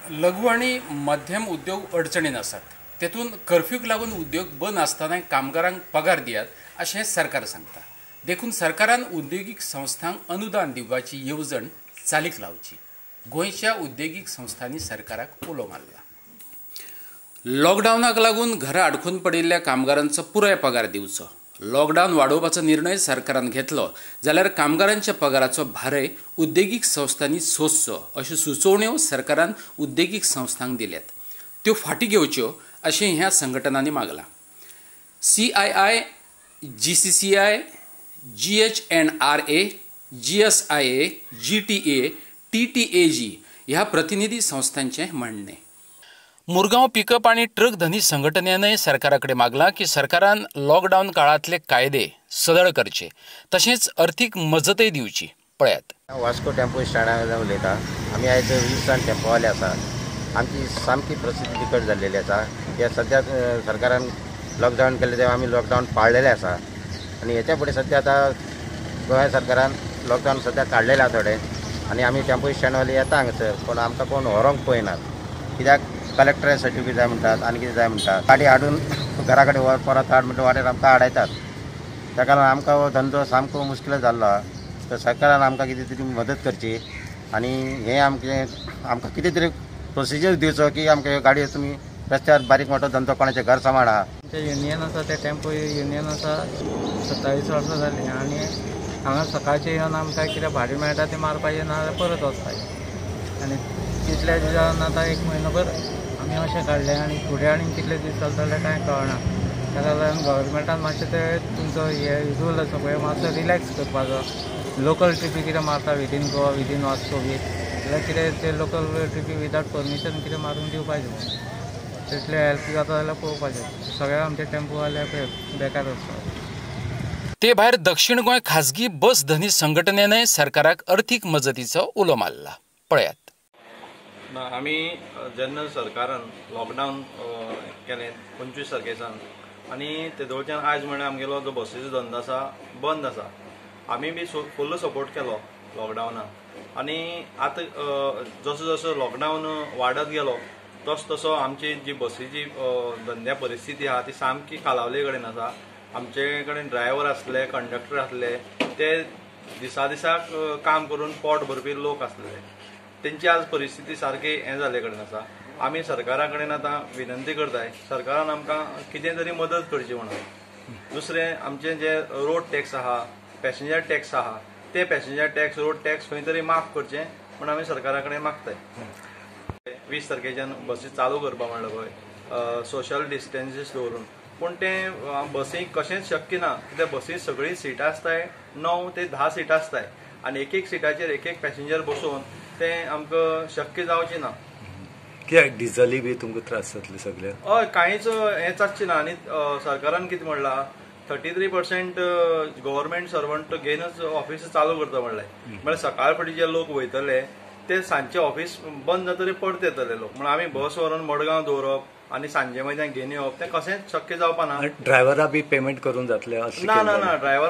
लघु आनी मध्यम उद्योग अडचणीन आसात, तेतून कर्फ्यूक लागून उद्योग बंद आसतना कामगारांक पगार दियात अशें सरकार सांगता. देखून सरकारान उद्योगीक संस्थांक अनुदान दिवपाची येवजण चालीक लावची. गोंयच्या उद्योगीक संस्थांनी सरकाराक उलो मारला. लॉकडावनाक लागून घरा आडखून पडिल्ल्या कामगारांचो पुराय पगार दिवचो. लॉकडावन वाडोवपाचो निर्णय सरकारान घेतलो जाल्यार कामगारांच्या पगाराचो भारय उद्देगीक संस्थांनी सोंसचो अश्यो सुचोवण्यो सरकारान उद्देगीक संस्थांक दिल्यात, त्यो फाटीं घेवच्यो अशें ह्या संघटनांनी मागलां. CII, GCCI, GHNRA, GSIA, GTA, TTAG ह्या प्रतिनिधी संस्थांचें म्हणणें. मुरगांव पिकअप आनी ट्रक धनी संघटनेनय सरकारा कडेन मागलां की सरकारान लॉकडावन काळांतले कायदे सदळ करचे, तशेंच अर्थीक मजतय दिवची. पळयात. वास्को टेम्पो स्टँडा उलयता. आमी आयज 20 जाण टेम्पोवाले आसा. आमची सामकी परिस्थिती बिकट जाल्लेली आसा. हे सद्या सरकारान लॉकडावन केलें तें आमी लॉकडावन पाळलेलें आसा आनी हेच्या फुडें सद्या आतां गोंय सरकारान लॉकडावन सद्या काडलेलें आसा थोडें आनी आमी टेम्पो स्टँडवाले येता हांगासर, पूण आमकां कोण व्हरोंक पळयनात. कित्याक कलेक्टरा सर्टिफिकेट जाय म्हणटात आनी कितें जाय म्हणटात. गाडी हाडून घरा कडेन व्हर परत हाड म्हणटा वाटेर आमकां आडायतात. ताका लागून आमकां हो धंदो सामको मुश्कील जाल्लो आहा. तर सरकारान आमकां कितें तरी मदत करची आनी हें आमचें आमकां कितें तरी प्रोसिजर दिवचो की आमकां ह्यो गाडयो तुमी रस्त्यार बारीक मोठो धंदो कोणाचें घर सांबाळ आहा. आमचें युनियन आसा तें टेम्पो युनियन आसा, 27 वर्सां जालीं आनी हांगा सकाळचें येवन आमकां कितें भाडें मेळटा तें मारपाचें ना जाल्यार परत वचपाचें. आनी कितल्या दिसान आतां एक म्हयनोभर आमी अशें काडलें आनी फुडें आनी कितले दीस चलतले कांय कळना. ताका लागून गव्हर्मेंटान मातशें ते तुमचो हे रूल आसा पळय मातसो रिलॅक्स करपाचो. लोकल ट्रिपी कितें मारता विदीन गोवा विदीन वास्को बी जाल्यार कितें ते लोकल ट्रिपी विदावट परमिशन कितें मारून दिवपाचें, तितलें हेल्प जाता जाल्यार पळोवपाचें. सगळे आमचे टेम्पोवाले पळय बेकार आसता. ते भायर दक्षिण गोंय खाजगी बस धनी संघटनेनय सरकाराक अर्थीक मजतीचो उलो मारला. पळयात. ना, आमी जेन्ना सरकारान लॉकडावन केलें 25 तारखेसान आनी तेदोळच्यान आयज म्हणल्यार आमगेलो जो बसीचो धंदो आसा बंद आसा. आमी बी फुल्ल सपोर्ट केलो लॉकडावनाक आनी आतां जसो जसो लॉकडावन वाडत गेलो तसो तसो आमची जी बसीची धंद्या परिस्थिती आहा ती सामकी खालावले कडेन आसा. आमचे कडेन ड्रायव्हर आसले, कंडक्टर आसले, ते दिसा दिसाक काम करून पोट भरपी लोक आसले, तेंची आज परिस्थिती सारकी हें जाल्ले कडेन आसा. आमी सरकारा कडेन आतां विनंती करताय, सरकारान आमकां कितें तरी मदत करची म्हणून. दुसरें आमचें जे रोड टॅक्स आहा, पॅसेंजर टॅक्स आहा, ते पॅसेंजर टॅक्स रोड टॅक्स खंय तरी माफ करचें म्हूण आमी सरकारा कडेन मागताय. 20 तारखेच्यान बसी चालू करपा म्हणलें पळय सोशल डिस्टन्सीस दवरून, पूण तें बसीक कशेंच शक्य ना. कित्याक बसीक सगळीं सिटां आसताय 9 ते 10 सिटां आसताय आनी एक एक सिटाचेर एक एक पॅसेंजर बसोवन तें आमकां शक्य जावचें ना. कित्याक डिजली बी तुमकां त्रास जातले सगळे? हय, कांयच हें जावचें ना. आनी सरकारान कितें म्हणलां 33% गव्हर्मेंट सर्वंट घेवनच ऑफिस चालू करता म्हणलें. म्हळ्यार सकाळ फुडें जे लोक वयतले ते सांजचे ऑफिस बंद जातरी परत येतले लोक. म्हणून आमी बस व्हरून मडगांव दवरप आनी सांजे मैदान घेवन येवप तें कशेंच शक्य जावपा ना. ड्रायव्हरा बी पेमेंट करून जातलें? ना ना ना, ड्रायव्हर